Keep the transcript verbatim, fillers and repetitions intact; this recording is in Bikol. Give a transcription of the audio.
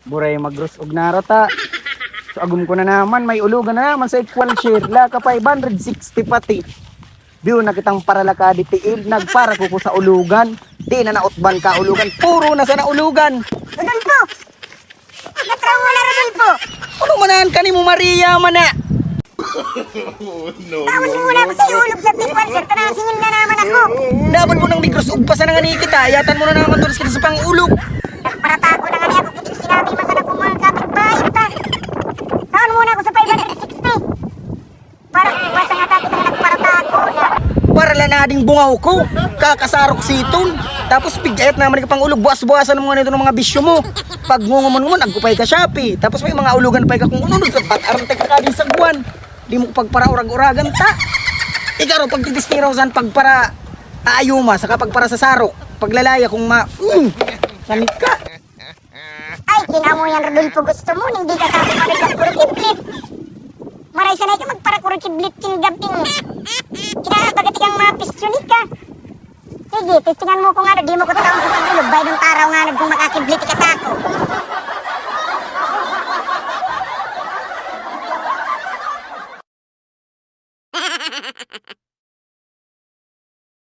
Buray magrusog na rata. So, agom ko na naman, may ulugan na naman sa equal share. La ka five hundred sixty pati. Biyo na kitang paralakadi tiil, nagpara ko ko sa ulugan. Di na nautban ka ulugan, puro na sa naulugan. Rodolfo! Natrawa na, Rodolfo! Ano manahan ka ni mo, Maria, mana? Tawon mo muna ako sa ulog sa tikwan, sir. Tanasingil na naman ako. Dapat mo nang microscope pa sana nga ni kita. Yatan mo na naman tulos kita sa pangulog. Nagparatago na nga niya ako. Kiting sinabi man sana kung mga kapitbahay ta. Tawon muna ako sa five hundred sixty. Para basta nga takit ang nagparatago na. Para lanading bungaw ko. Kakasarok siton. Tapos pigayat naman ka pang ulog. Buwas-buwasan mo nga nito ng mga bisyo mo. Pag ngungumon-ngumon, agkupay ka Shopee. Tapos may mga ulugan pa ka kung ano, ano, ba't arante ka kading sagwan? Di mo ko pagparaurag-uragan ta. Ikaw raw, pagtitistiraw san pagpara aayuma, saka pagpara sa sarok. Paglalaya kung ma... Mm, kanika. Ay, kinamo yan, Rodolfo. Gusto mo, hindi ka sabi mo nagkakurikiblit. Maray sanay ka magparakurikiblit kin gabi. Kinabagat kang mga pistyunik ka. Sige, testingan mo ko nga, di mo ko taon sa pagulog. Bay nung taraw nga, nagkung makakiblit ka sa ako.